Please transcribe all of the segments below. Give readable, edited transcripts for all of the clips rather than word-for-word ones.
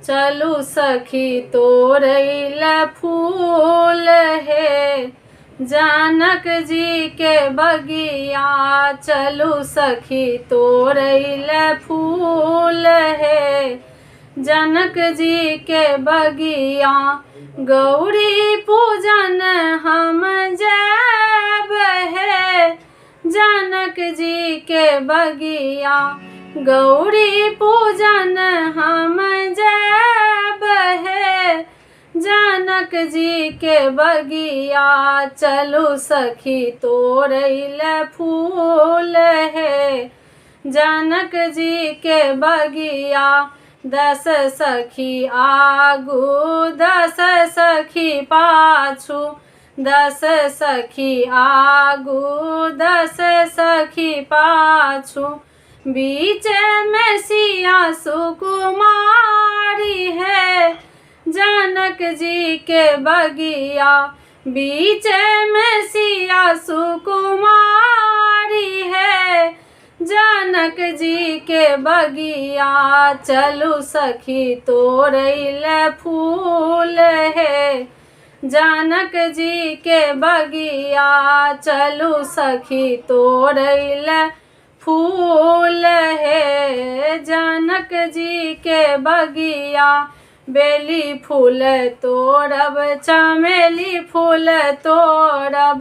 चलू सखी तोड़ै लए फूल हे जनक जी के बगिया। चलू सखी तोड़ै लए फूल हे जनक जी के बगिया। गौरी पूजन हम जायब हे जनक जी के बगिया। गौरी पूजन हम जायब हे जनक जी के बगिया। चलू सखी तोड़ै लए फूल हे जनक जी के बगिया। 10 सखी आगू 10 सखी पाछू, 10 सखी आगू 10 सखी पाछू, बीच में सिया सुकुमारी है जनक जी के बगिया। बीच में सिया सुकुमारी है जनक जी के बगिया। चलू सखी तोड़ै लए फूल हे जनक जी के बगिया। चलू सखी तोड़ै लए फूल हे जनक जी के बगिया। बेली फूल तोड़ब चमेली फूल तोड़ब,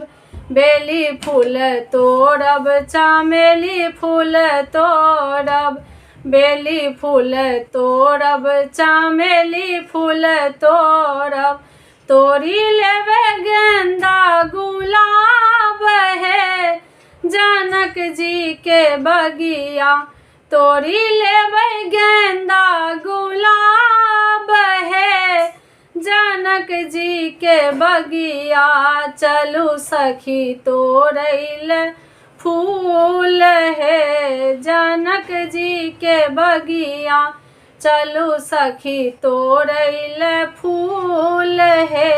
बेली फूल तोड़ब चमेली फूल तोड़ब, बेली फूल तोड़ब चमेली फूल तोड़ब, तोड़ी लेबै गेंदा गुलाब हे जनक जी के बगिया। तोड़ी लेबै गेंदा गुलाब हे जनक जी के बगिया। चलू सखी तोड़ै लए फूल हे जनक जी के बगिया। चलू सखी तोड़ै लए फूल हे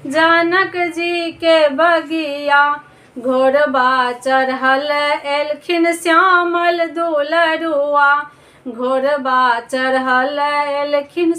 जनक जी के बगिया। घोड़बा चढ़ल एलखिन श्यामल दुलरुआ, घोड़बा चढ़ल एलखिन।